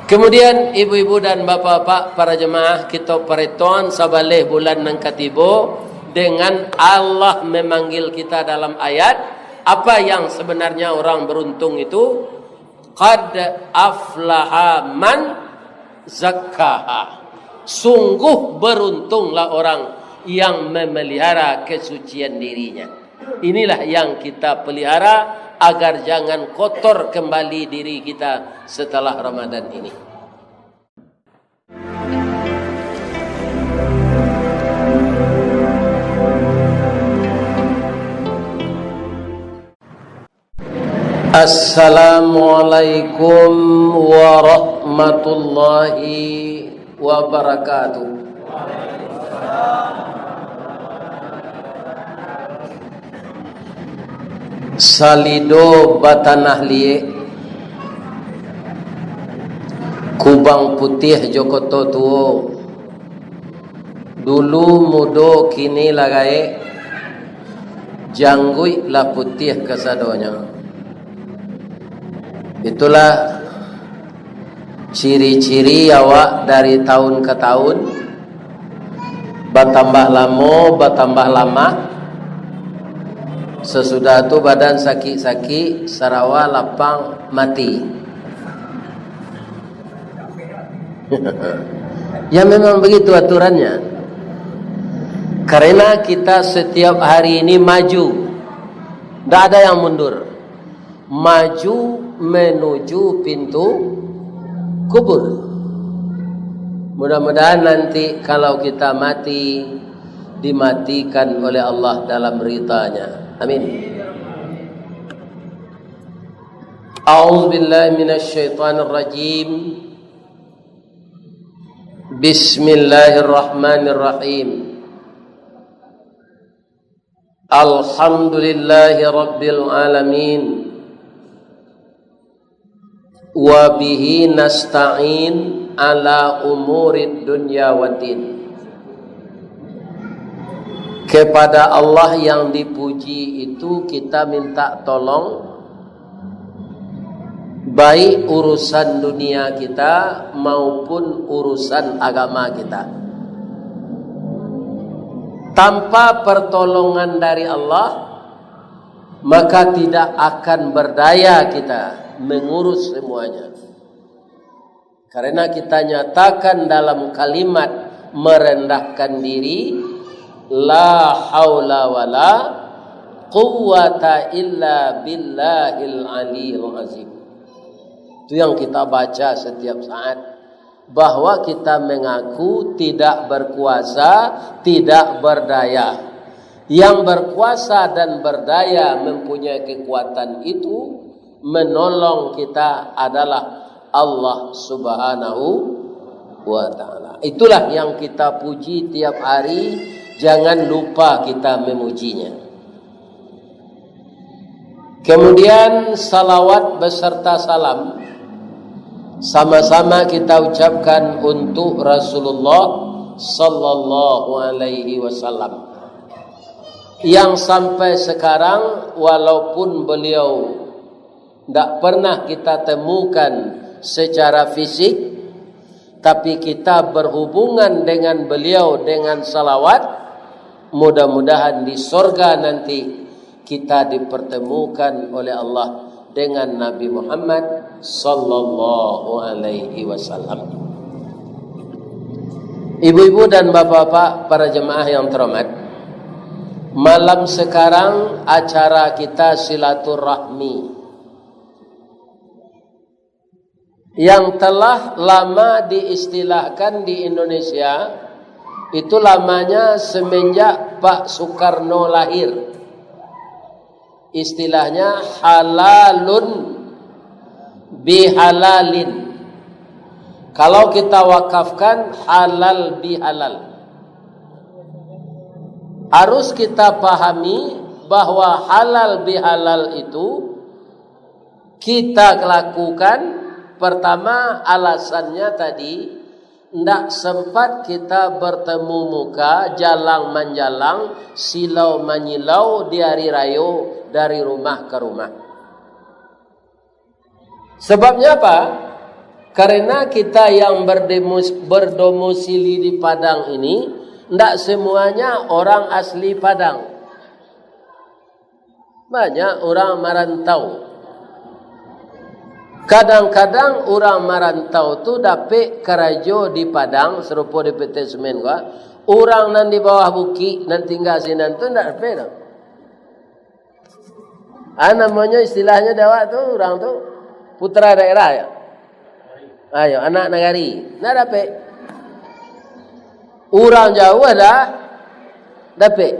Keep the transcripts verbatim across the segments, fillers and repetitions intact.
Kemudian, ibu-ibu dan bapak-bapak, para jemaah, kita perhitungan sabaleh bulan nan katibo dengan Allah memanggil kita dalam ayat, apa yang sebenarnya orang beruntung itu? Qad aflaha man zakkaha. Sungguh beruntunglah orang yang memelihara kesucian dirinya. Inilah yang kita pelihara agar jangan kotor kembali diri kita setelah Ramadan ini. Assalamualaikum warahmatullahi wabarakatuh. Salido batanah liek, kubang putiah jo koto tuo. Dulu mudo, kini lah gaek, jangguik lah putiah kasadonyo. Itulah ciri-ciri awak dari tahun ka tahun batambah lamo, batambah lamah. Sasudah tu badan sakik-sakik, sarawa lapang, mati. Ya, memang begitu aturannya. Karena kita setiap hari ini maju, ndak ada yang mundur. Maju menuju pintu kubur. Mudah-mudahan nanti kalau kita mati, dimatikan oleh Allah dalam ridha-Nya. Amin. A'udzubillahi minasyaitonirrajim. Bismillahirrahmanirrahim. Alhamdulillahi rabbil alamin. Wa bihi nasta'in ala umurid dunya waddin. Kepada Allah yang dipuji itu kita minta tolong, baik urusan dunia kita maupun urusan agama kita. Tanpa pertolongan dari Allah, maka tidak akan berdaya kita mengurus semuanya. Karena kita nyatakan dalam kalimat merendahkan diri, "La haula wala quwwata illa billahil aliyil azim." Itu yang kita baca setiap saat, bahwa kita mengaku tidak berkuasa, tidak berdaya. Yang berkuasa dan berdaya, mempunyai kekuatan itu, menolong kita adalah Allah Subhanahu wa Ta'ala. Itulah yang kita puji tiap hari, jangan lupa kita memuji-Nya. Kemudian, salawat beserta salam sama-sama kita ucapkan untuk Rasulullah sallallahu alaihi wasallam, yang sampai sekarang, walaupun beliau ndak pernah kita temukan secara fisik, tapi kita berhubungan dengan beliau dengan salawat. Mudah-mudahan di sorga nanti kita dipertemukan oleh Allah dengan Nabi Muhammad sallallahu alaihi wasallam. Ibu-ibu dan bapak-bapak, para jemaah yang terhormat, malam sekarang acara kita silaturahmi yang telah lama diistilahkan di Indonesia, itu lamanya semenjak Pak Soekarno lahir. Istilahnya halalun bihalalin. Kalau kita wakafkan, halal bihalal. Harus kita pahami bahwa halal bihalal itu kita lakukan, pertama, alasannya tadi, ndak sempat kita bertemu muka, jalang manjalang, silau manyilau di hari rayo dari rumah ke rumah. Sebabnya apa? Karena kita yang berdemus-, berdomisili di Padang ini, ndak semuanya orang asli Padang. Banyak urang marantau. Kadang-kadang urang marantau tu dapek karajo di Padang, sarupo di P T Semen ko, urang nan di bawah bukik, nan tingga sinan tu ndak dapek doh. Ah, namonyo istilahnyo di awak tu, urang tu putra daerah, yo? Ayo, anak nagari. Ndak dapek. Urang jauah dah dapek.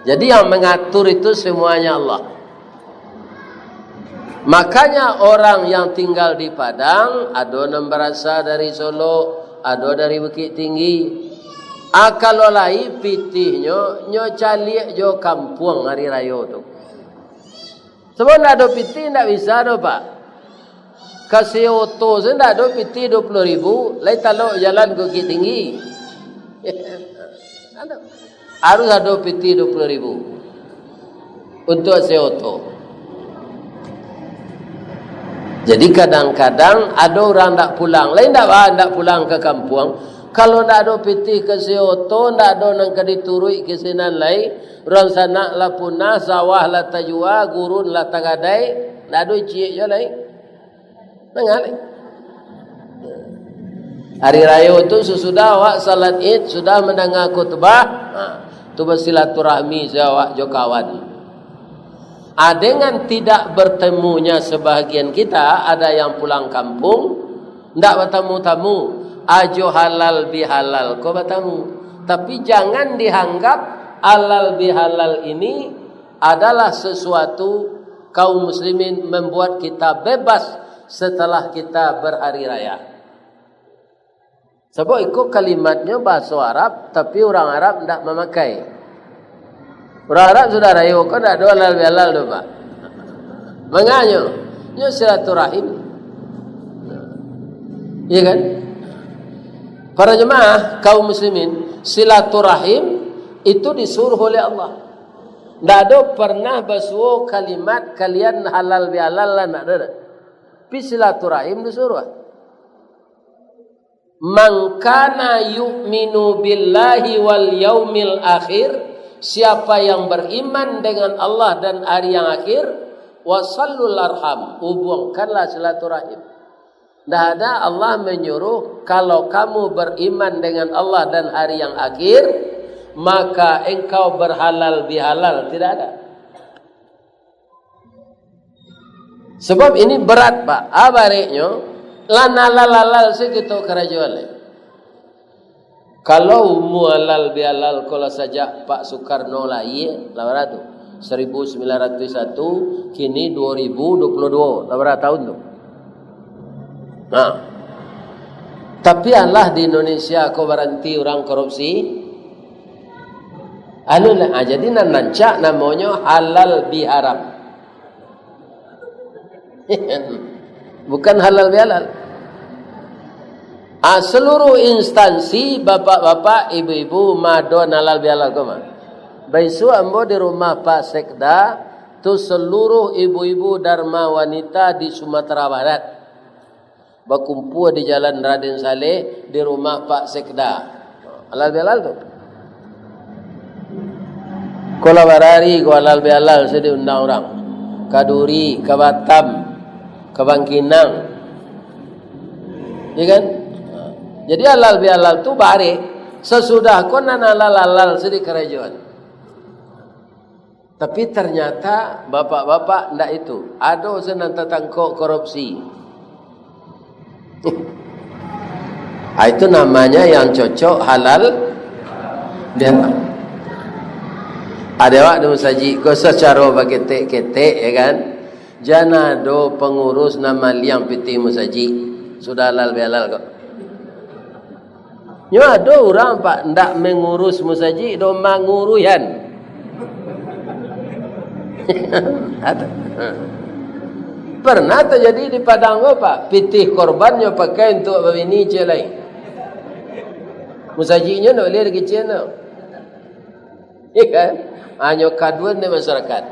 Jadi yang mengatur itu semuanya Allah. Makanya orang yang tinggal di Padang, ado nan barasal dari Solok, ado dari Bukittinggi. Ah, kalau lai pitihnyo, nyo caliak jo kampuang ari rayo tu. Sabab ndak ado pitih, ndak bisa doh, Pak. Ka sewa oto sajo ndak ado pitih dua puluah ribu, lai talok jalan Bukittinggi. Harus ado pitih dua puluah ribu untuak sewa oto. Jadi kadang-kadang ado urang ndak pulang, lai ndak ba-, ndak pulang ka kampuang. Kalau ndak ado pitih ka sewa oto, ndak ado nan ka dituruik ka sinan lai, Urang sanak lah punah, sawah lah tajua, gurun lah tagadai, ndak ado ciek juo lai. Nangah lai. Hari rayo tu sasudah awak salat Id, sudah mandanga khutbah, ha, tu basilaturahmi sajo awak jo kawan. Ah, dengan tidak bertemunya sebahagian kita, ada yang pulang kampung, ndak batamu-tamu, ajo halal bihalal ko batamu. Tapi jangan dianggap halal bihalal ini adalah sesuatu kaum muslimin membuat kita bebas setelah kita berhari raya. Sabab iko kalimatnyo bahaso Arab, tapi urang Arab ndak mamakai. Urang Arab sudah rayo ko ndak ado halal bihalal tu, Pak. Manganyo, nyo silaturahim. Iya kan? Para jemaah kaum muslimin, silaturahim itu disuruh oleh Allah. Ndak ado pernah basuo kalimat kalian halal bihalal lah, ndak ado. Tapi silaturahim disuruh. "Man kana yu'minu billahi wal yaumil akhir," siapa yang beriman dengan Allah dan hari yang akhir, "wasalul arham," hubungkanlah silaturahim. Ndak ada Allah menyuruh, "Kalau kamu beriman dengan Allah dan hari yang akhir, maka engkau berhalal bihalal." Tidak ada. Sebab ini berat, Pak. Ah, bareknyo, lah nan halal-halal sajo kito karajoan lai. Kalau umua halal bihalal ko lah sajak Pak Sukarno lahia, lah bara tu? Saribu sambilan ratuih satu, kini duo ribu duo puluah duo, lah bara taun tu? Nah. Tapi alah di Indonesia ko baranti urang korupsi? Anu lah, ah, jadi nan rancak namonyo halal biharam. Bukan halal bihalal. Ah, seluruh instansi, bapak-bapak, ibu-ibu, mah ado nan halal bihalal ko mah. Baisuak ambo di rumah Pak Sekda, tu seluruh ibu-ibu Dharma Wanita di Sumatera Barat. Bakumpua di Jalan Raden Saleh, di rumah Pak Sekda. Halal bihalal tu. Ko lah barari ko halal bihalal sajo diundang urang. Ka Duri, ka Batam, ka Bangkinang. Iya kan? Jadi halal bihalal tu barek. Sasudah ko nan halal-halal sajo dikarajoan. Tapi ternyata bapak-bapak ndak itu. Ado se nan tatangkok korupsi. Ah, itu namanya yang cocok halal. Dia, ado awak di musajik ko sacaro baketek-ketek, ya kan? Jan ado pangurus nan maliang pitih musajik. Sudah halal bihalal kok. Nyo ado urang, Pak, ndak mangurus musajik doh, manguruihan. Ado. Pernah tajadi di Padang ko, Pak, pitih korban nyo pakai untuak babini ciek lain. Musajiknyo ndak buliah dikecekan tu. Iya kan? Hanyo kaduan dari masyarakat.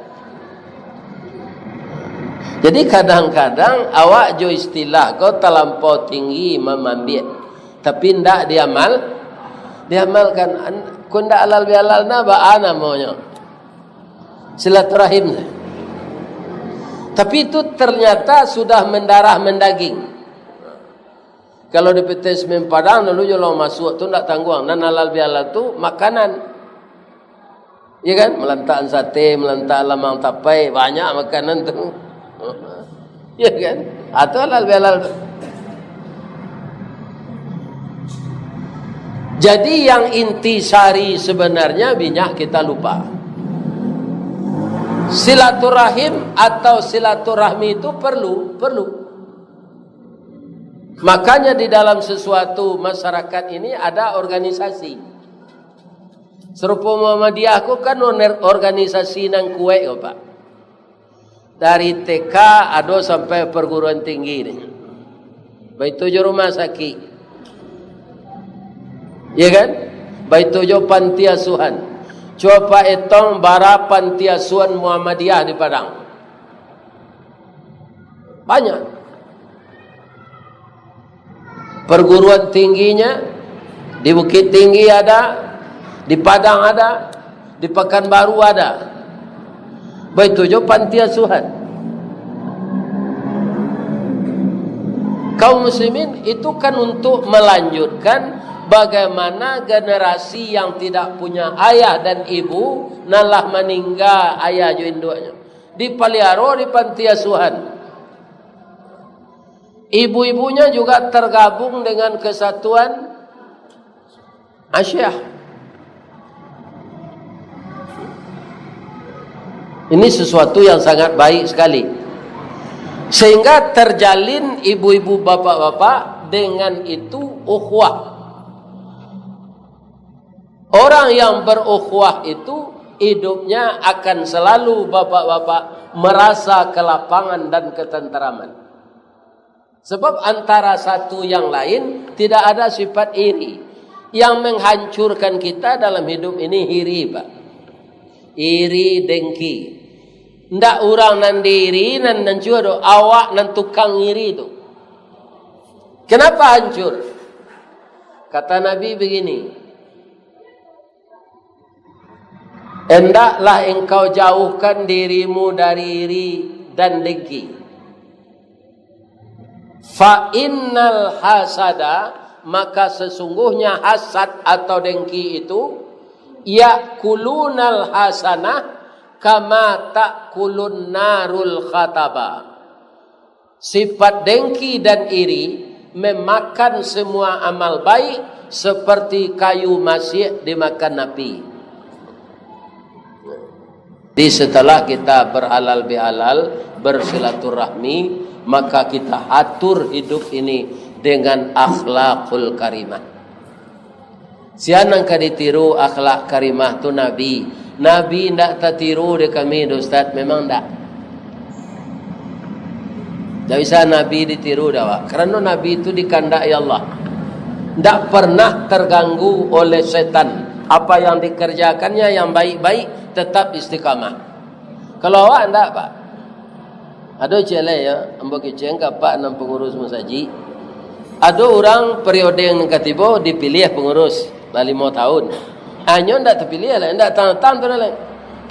Jadi, kadang-kadang awak jo istilah ko talampau tinggi mamambiak, tapi ndak diamal, diamalkan. An-, ko ndak halal bihalal, nah, baa namonyo? Silaturahim. Tapi itu ternyata sudah mendarah mendaging. Kalau di P T Semen Padang dulu, jo lo masuak tu ndak tangguang. Nan halal bihalal tu makanan. Ya kan? Malantakan sate, malantakan lamang tapai, banyak makanan tu. Ya kan? Atau halal bihalal tu. Jadi, yang inti sari sebenarnya banyak kita lupa. Silaturahim atau silaturahmi itu perlu, perlu. Makanya, di dalam sesuatu masyarakat ini ada organisasi. Sarupo Muhammadiyah ko kan oner-, organisasi nan kuaik ko, Pak. Dari T K ado sampai perguruan tinggi ni. Baitu jo rumah sakik. Ya kan? Baitu jo panti asuhan. Cubo Pak etong bara panti asuhan Muhammadiyah di Padang. Banyak. Perguruan tingginya di Bukittinggi ada, di Padang ada, di Pakanbaru ada. Baitu jo panti asuhan. Kaum muslimin, itu kan untuk melanjutkan bagaimana generasi yang tidak punya ayah dan ibu, nan lah maningga ayah jo induaknyo, dipaliaro di panti asuhan. Ibu-ibunya juga tergabung dengan kesatuan Asyiah. Ini sesuatu yang sangat baik sekali. Sehingga terjalin ibu-ibu, bapak-bapak, dengan itu ukhuwah. Orang yang berukhuwah itu hidupnya akan selalu, bapak-bapak, merasa kelapangan dan ketenteraman. Sebab antara satu yang lain tidak ada sifat iri. Yang menghancurkan kita dalam hidup ini iri, Pak. Iri, dengki. Ndak urang nan diiri nan hancur doh, awak nan tukang iri tu. Kenapa hancur? Kata Nabi begini, "Hendaklah engkau jauhkan dirimu dari iri dan dengki. Fa innal hasada, maka sesungguhnya hasad atau dengki itu, yakulunal hasanah kama takulun narul khataba." Sifat dengki dan iri memakan semua amal baik seperti kayu masiak dimakan api. Jadi, setelah kita berhalal bihalal, bersilaturahmi, maka kita atur hidup ini dengan akhlakul karimah. Sia nan ka ditiru akhlak karimah tu Nabi. Nabi ndak tatiru dek kami doh, Ustaz, memang ndak. Ndak bisa Nabi ditiru dek awak, karano Nabi tu dikandaki Allah. Ndak pernah terganggu oleh setan. Apa yang dikerjakannya yang baik-baik, tetap istiqamah. Kalau awak ndak, Pak. Ado ciek lai, yo, ambo kecekan ka Pak nan pangurus masajik. Ado urang periode nan katibo dipiliah pangurus, lah limo tahun. Ah, inyo ndak tapiliah lai, ndak datang-datang tu lai.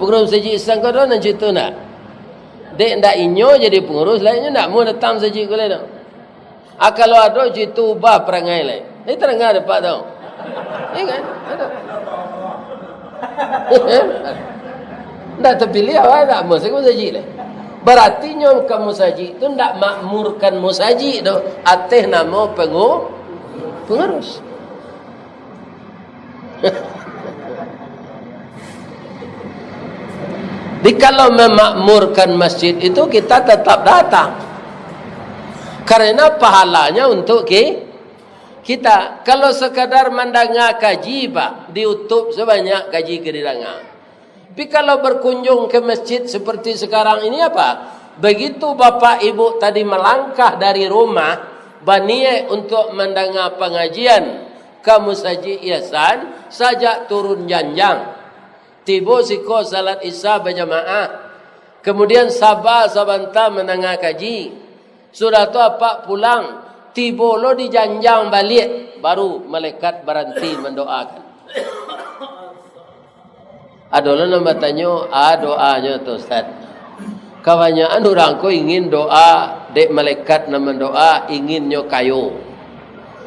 Pangurus masajik sangko do nan cito ndak. Dek ndak inyo jadi pangurus lai, inyo ndak mau datang masajik ko lai do. Ah, kalau ado cito ubah parangai lai. Ni tadanga dek Pak tu. Iya kan? Ado. Ndak tapiliah, awak ndak masuk ka musajik lai. Barati nyo ka musajik tu ndak makmurkan musajik tu, ateh namo pangu-, pangurus. Jadi, kalau memakmurkan masjid itu, kita tetap datang. Karena pahalanya untuk ki-, kita. Kalau sekadar mandanga kaji, Pak, di YouTube sabanyak kaji ka didanga. Tapi kalau berkunjung ke masjid seperti sekarang ini, apa? Begitu bapak ibu tadi melangkah dari rumah, baniat untuk mandanga pangajian ka Musajik Ihsan, sajak turun janjang, tibo siko salat Isya bajamaah, Kemudian saba sabanta mandanga kaji. Sudah tu apak pulang, tibo lo di janjang baliak, baru malaikat baranti mandoakan. Ado lo nan batanyo, "A doanyo tu, Ustaz?" Kabanyakan urang ko ingin doa, dek malaikat nan mandoa, inginnyo kayo.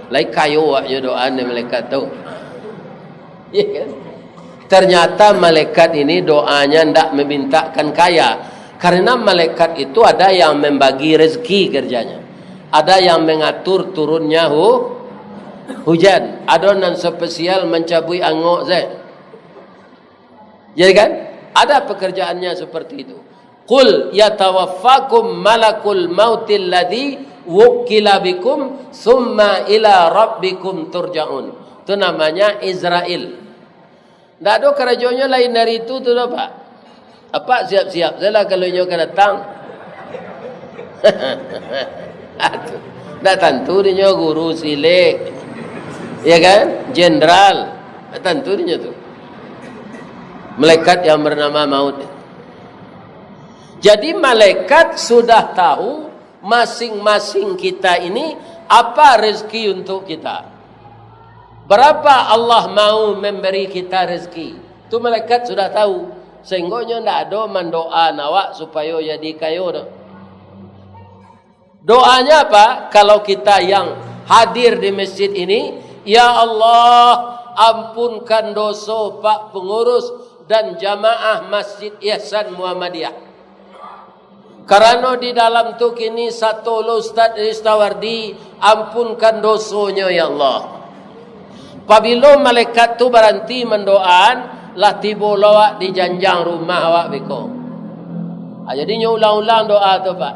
Lai kayo awaknyo doa dek malaikat tu. Iya kan? Ternyata malaikat ini doanya ndak memintakan kaya. Karena malaikat itu ada yang membagi rezeki kerjanya. Ada yang mengatur turunnya hu-, hujan. Ada nan spesial mancabuik angok saja. Jadi kan? Ada pekerjaannya seperti itu. "Qul yatawaffakum malakul mautil ladzi wukkila bikum, summa ila rabbikum turja'un." Itu namanya Izrail. Ndak ado karajonyo lain dari itu tu doh, Pak. Apak siap-siap sajolah kalau inyo ka datang. Ndak tantu dinyo guru silek. Ya kan? Jenderal. Ndak tantu dinyo tu. Malaikat yang bernama maut. Jadi malaikat sudah tahu masing-masing kita ini apa rezeki untuk kita. Berapa Allah mau memberi kita rezeki. Tu malaikat sudah tahu. Sehinggonyo ndak ado mandoaan awak supayo jadi kayo tu. Doanya apa? Kalau kita yang hadir di masjid ini, "Ya Allah, ampunkan doso Pak Pengurus dan jamaah Masjid Ihsan Muhammadiyah. Karano di dalam tu kini sato lo Ustaz Ristawardi, ampunkan dosonyo, ya Allah." Pabilo malaikat tu baranti mandoaan, lah tibo lo awak di janjang rumah awak beko. Ah, jadi nyo ulang-ulang doa tu, Pak.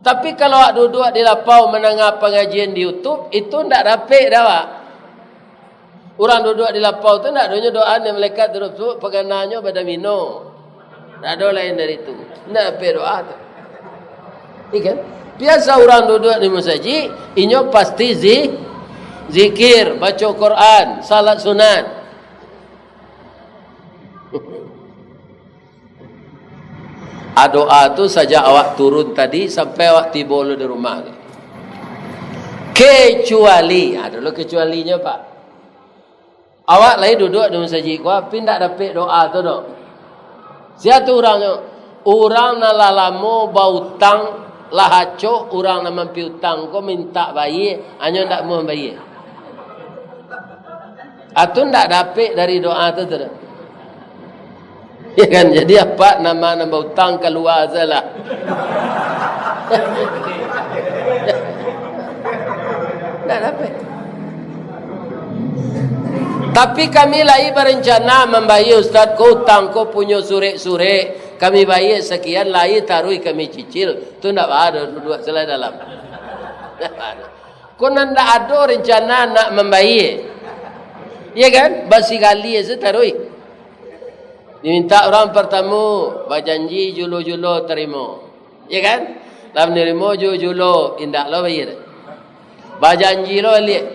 Tapi kalau awak duduak di lapau mandanga pangajian di YouTube, itu ndak dapek dah, Pak. Urang duduak di lapau tu ndak adonyo doa dek malaikat tu, tu pagananyo badamino. Ndak ado lain dari tu. Ndak dapek doa tu. Iya kan? Biasa urang duduak di masajik, inyo pasti zi-, zikir, baco Quran, salat sunat. A doa tu sajak awak turun tadi sampai awak tibo lo di rumah tu. Kecuali, ado lo kecualinyo, Pak. Awak lai duduak di masajik ko, tapi ndak dapek doa tu doh. Sia tu urangnyo? Urang nan lah lamo bautang, lah acok urang nan mampiutang ko mintak bayie, hanyo ndak amuah bayie. Atau ndak dapek dari doa tu, tu doh. Ya kan, jadi apak nan ma nan bautang kalua sajolah. Ndak dapek. Tapi kami lai barencana mambayie ustaz ko utang ko punyo surek-surek. Kami bayie sakian, lai taruih kami cicil. Tu ndak baa doh, duduak salah dalam. Ndak baa doh. Ko nan ndak ado rencana nak mambayie. Iya kan? Basigaliah se taruih. Dimintak urang partamo, bajanji julo-julo tarimo. Iya kan? Lah manarimo julo-julo, indak lo bayie. Bajanji lo baliak.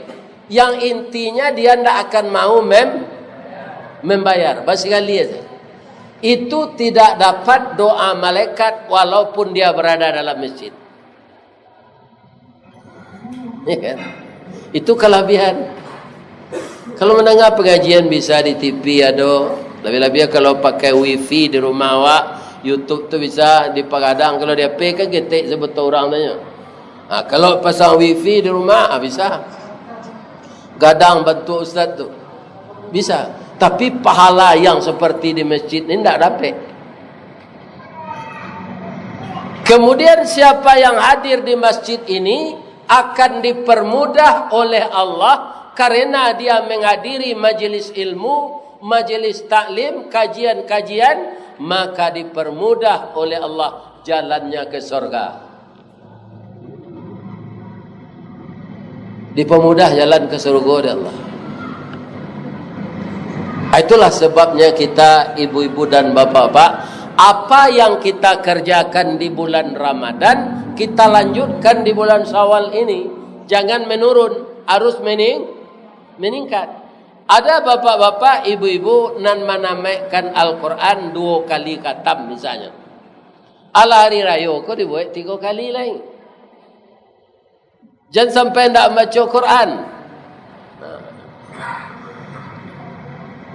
Yang intinya dia ndak akan mau mem-, membayar. Basigaliah se. Itu tidak dapat doa malaikat walaupun dia berada dalam masjid. Ya kan? Itu kalabihan. Kalau mandanga pangajian bisa di T V ado, labiah-labiah kalau pakai wifi di rumah awak, YouTube tu bisa dipagadang. Kalau di H P kan ketek sabuto urang tanyo. Ha, kalau pasang wifi di rumah, ah, bisa. Gadang bantuak ustaz tu. Bisa. Tapi pahala yang seperti di masjid ni ndak dapek. Kemudian siapa yang hadir di masjid ini akan dipermudah oleh Allah karena dia menghadiri majelis ilmu, majelis taklim, kajian-kajian, maka dipermudah oleh Allah jalannya ke sorga. Dipamudah jalan ka sarugo dek Allah. Itulah sebabnya kita, ibu-ibu dan bapak-bapak, apa yang kita kerjakan di bulan Ramadan, kita lanjutkan di bulan Syawal ini. Jangan menurun, harus mening-, meningkat. Ada bapak-bapak, ibu-ibu nan manamaikkan Al-Quran duo kali khatam misalnyo. Alah hari rayo ko dibuek tigo kali lai. Jan sampai ndak mambaco Quran.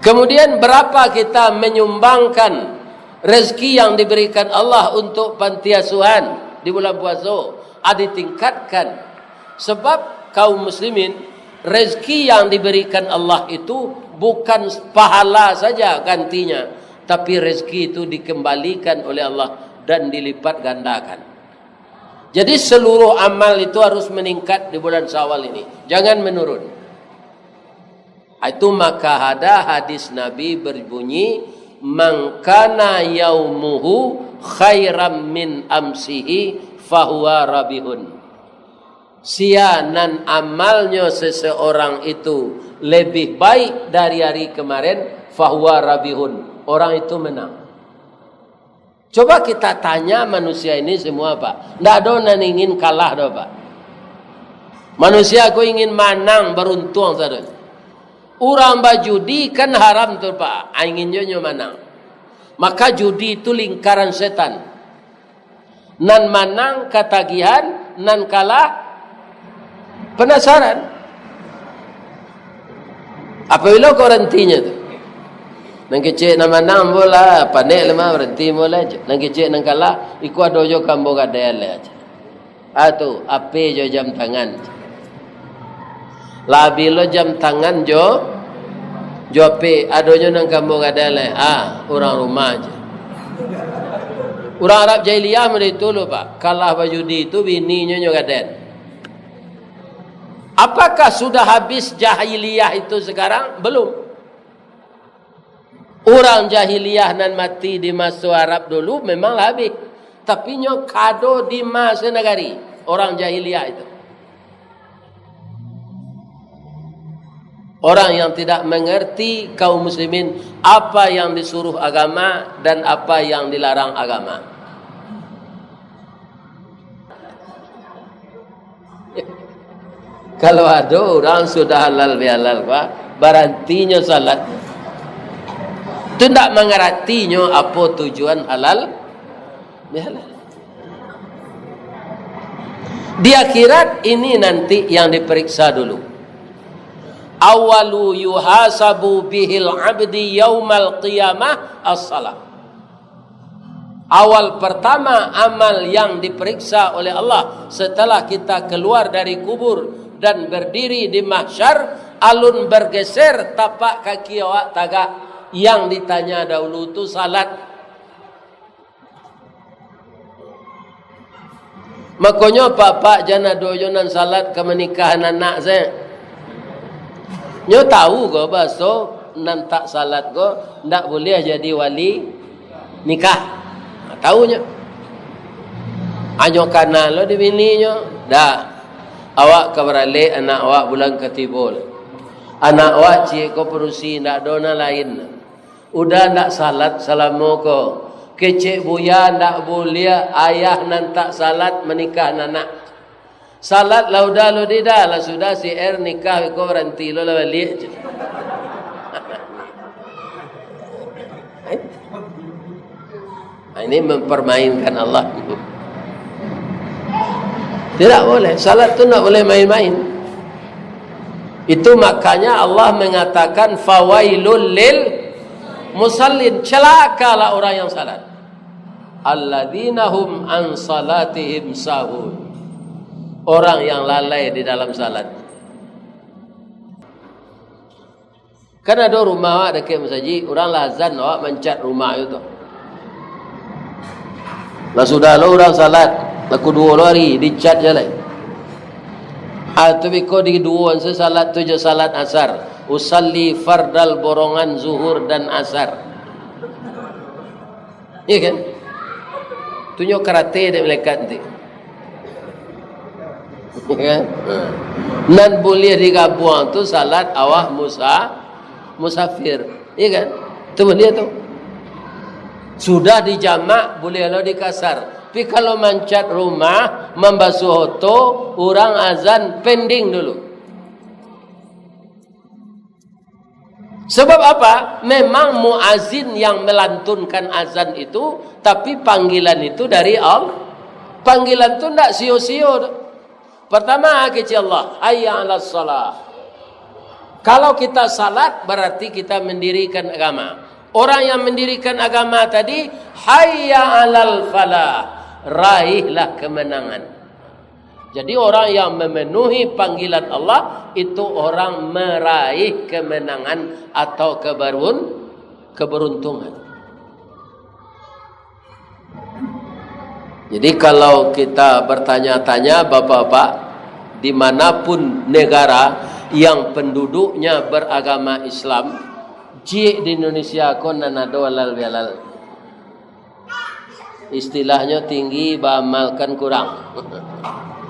Kemudian, berapa kita menyumbangkan rezeki yang diberikan Allah untuk panti asuhan di bulan puaso? Ah, ditingkatkan. Sebab kaum muslimin, rezeki yang diberikan Allah itu bukan pahala saja gantinya, tapi rezeki itu dikembalikan oleh Allah dan dilipat gandakan. Jadi, seluruh amal itu harus meningkat di bulan Syawal ini. Jangan menurun. Itu maka ada hadis Nabi berbunyi, "Man kana yaumuhu khairan min amsihi fahuwa rabihun." Sia nan amalnyo seseorang itu lebih baik dari hari kemarin, fahuwa rabihun, orang itu menang. Coba kita tanya manusia ini semua, Pak. Ndak ado nan ingin kalah doh, Pak. Manusia ko ingin manang, baruntuang sajo. Urang bajudi kan haram tu, Pak. Ingin jo nyo manang. Maka judi tu lingkaran setan. Nan manang katagihan, nan kalah penasaran. Apabilo ko barantinyo tu? Nan kecek nan manang ambo lah, panek lah mah, baranti ambo lah. Nan kecek nan kalah, iko ado jo ka ambo gadai lai. Ah tu, ape jo jam tangan. Lah abih lo jam tangan jo, jo ape, adonyo nan ka ambo gadai lai. Ah, urang rumah je. Urang Arab jahiliah model itu lo, Pak. Kalah bajudi tu bininyo nyo gadai. Apakah sudah habis jahiliah itu sekarang? Belum. Urang jahiliah nan mati di maso Arab dulu memang lah habih. Tapi nyo kado di maso nagari urang jahiliah itu. Orang yang tidak mengerti, kaum muslimin, apa yang disuruh agama dan apa yang dilarang agama. Kalau ado urang sudah halal bihalal, Pak, barantinyo salat. Tu ndak mangaratinyo apo tujuan halal bihalal. Di akhirat ini nanti yang diperiksa dulu. Awalu yuhasabu bihil abdi yaumal qiyamah as-salah. Awal pertama amal yang diperiksa oleh Allah setelah kita keluar dari kubur dan berdiri di mahsyar, alun bergeser tapak kaki awak tagak. Yang ditanya dahulu tu salat. Makonyo, apak-apak jan ado jo nan salat ka manikahan anak se. Nyo tahu ko baso nan tak salat ko ndak buliah jadi wali nikah. Tahu nyo. Anyo kana lo di bininyo, dah. Awak ka baralek, anak awak bulan ka tibo. Anak awak ciek ko padusi, ndak ado nan lain. Uda ndak salat salamo ko. Kecek buya ndak buliah ayah nan tak salat manikah anak. Salat lah uda lo dida, lah sudah si R nikah ko baranti lo lah baliak. Nah, ini mempermainkan Allah. Tidak boleh. Salat tu ndak boleh main-main. Itu makanya Allah mengatakan, "Fawailul lil musallin." Celakalah orang yang salat. "Alladzina hum an salatihim sahun." Orang yang lalai di dalam salat. Kan ado rumah awak dakek masajik, urang lah azan, awak mancat rumah itu tu. Lah sudah lo urang salat, lah kuduo lo ari, dicat je lai. Ah, tu biko diduoan se salat tu jo salat asar. Usalli fardal borongan zuhur dan asar. Iya kan? Tu nyo karate dek malaikat nanti. Iya kan? Ha. Nan buliah digabuang tu salat awak musa-, musafir. Iya kan? Tu buliah tu. Sudah dijamak, buliah lo dikasar. Tapi kalau mancat rumah, mambasuah oto, urang azan, pending dulu. Sebab apa? Memang muazin yang melantunkan azan itu, tapi panggilan itu dari Allah. Panggilan tu ndak sio-sio tu. Pertama, kecil Allah, "Hayya 'alas shalah." Kalau kita salat, berarti kita mendirikan agama. Orang yang mendirikan agama tadi, "Hayya 'alal falah." Raihlah kemenangan. Jadi, orang yang memenuhi panggilan Allah, itu orang meraih kemenangan atau keberun-, keberuntungan. Jadi, kalau kita bertanya-tanya, bapak-bapak, di manapun negara yang penduduknya beragama Islam, ciek di Indonesia ko nan ado halal bihalal. Istilahnyo tinggi, baamalkan kurang.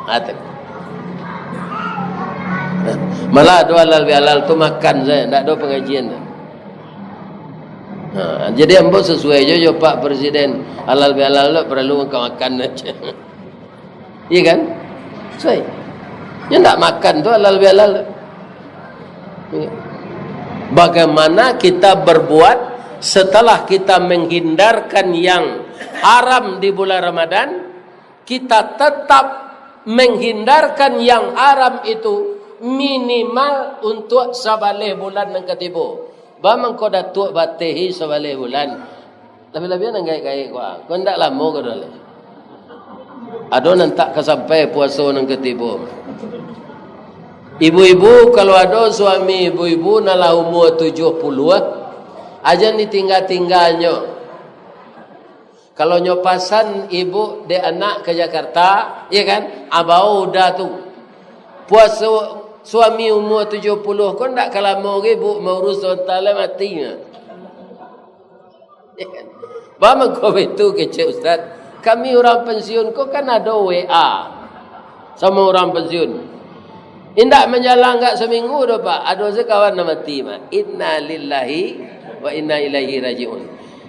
Ate. Malah ado halal bihalal tu makan saja, ndak ado pengajian tu. Ha, jadi ambo sesuai jo, jo Pak Presiden, halal bihalal tu paralu makan-makan saja. Iya kan? Sesuai. Nyo ndak makan tu halal bihalal tu. Iya. Bagaimana kita berbuat setelah kita menghindarkan yang haram di bulan Ramadan, kita tetap menghindarkan yang haram itu minimal untuk sabaleh bulan nan katibo. Ba mangko Datuak bateh sabaleh bulan. Labiah-labiah nan gaek-gaek ko, ah. Ko ndak lamo ko doh lai. Ado nan tak ka sampai puaso nan katibo. Ibu-ibu, kalau ado suami ibu-ibu nan lah umua tujuah puluah, ah, jan ditingga-tingganyo. Kalau nyo pasan ibu dek anak ka Jakarta, iya kan? Ah, bao udah tu. Puaso suami umua tujuah puluah ko ndak ka lamo ge, Bu, maurus onta lai mati nyo. Ba mangko baitu kecek Ustaz? Kami urang pensiun ko kan ado W A samo urang pensiun. Indak manjalang agak saminggu doh, Pak. Ado sakawan nan mati, Pak. Innalillahi wa inna ilaihi rajiun.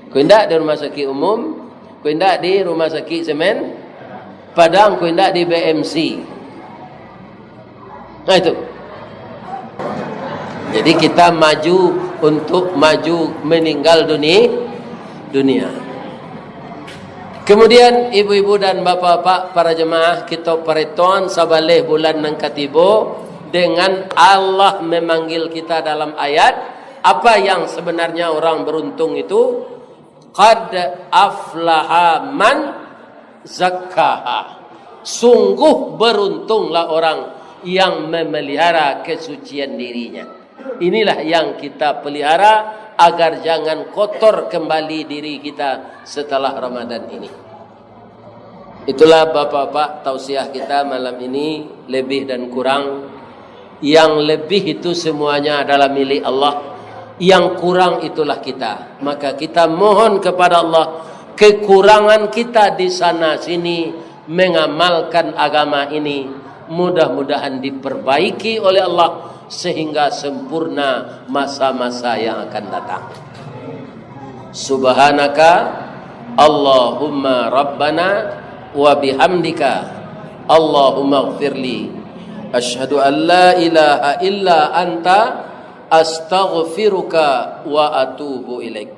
Ko indak di rumah sakik umum, ko indak di rumah sakik semen Padang, ko indak di B M C. Nah, itu. Jadi, kita maju untuk maju meninggal duni-, dunia. Kemudian, ibu-ibu dan bapak-bapak, para jemaah, kita perhitungan sabaleh bulan nan katibo dengan Allah memanggil kita dalam ayat, apa yang sebenarnya orang beruntung itu? "Qad aflaha man zakkaha." Sungguh beruntunglah orang yang memelihara kesucian dirinya. Inilah yang kita pelihara agar jangan kotor kembali diri kita setelah Ramadan ini. Itulah, bapak-bapak, tausiah kita malam ini, lebih dan kurang. Yang lebih itu semuanya adalah milik Allah. Yang kurang itulah kita. Maka kita mohon kepada Allah, kekurangan kita di sana sini mengamalkan agama ini, mudah-mudahan diperbaiki oleh Allah sehingga sempurna masa-masa yang akan datang. Subhanaka Allahumma Rabbana wa bihamdika, Allahumma gfirli. Asyhadu an la ilaha illa anta, astaghfiruka wa atubu ilaik.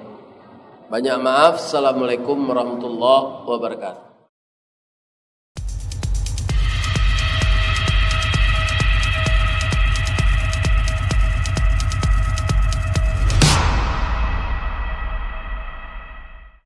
Banyak maaf. Assalamualaikum warahmatullahi wabarakatuh.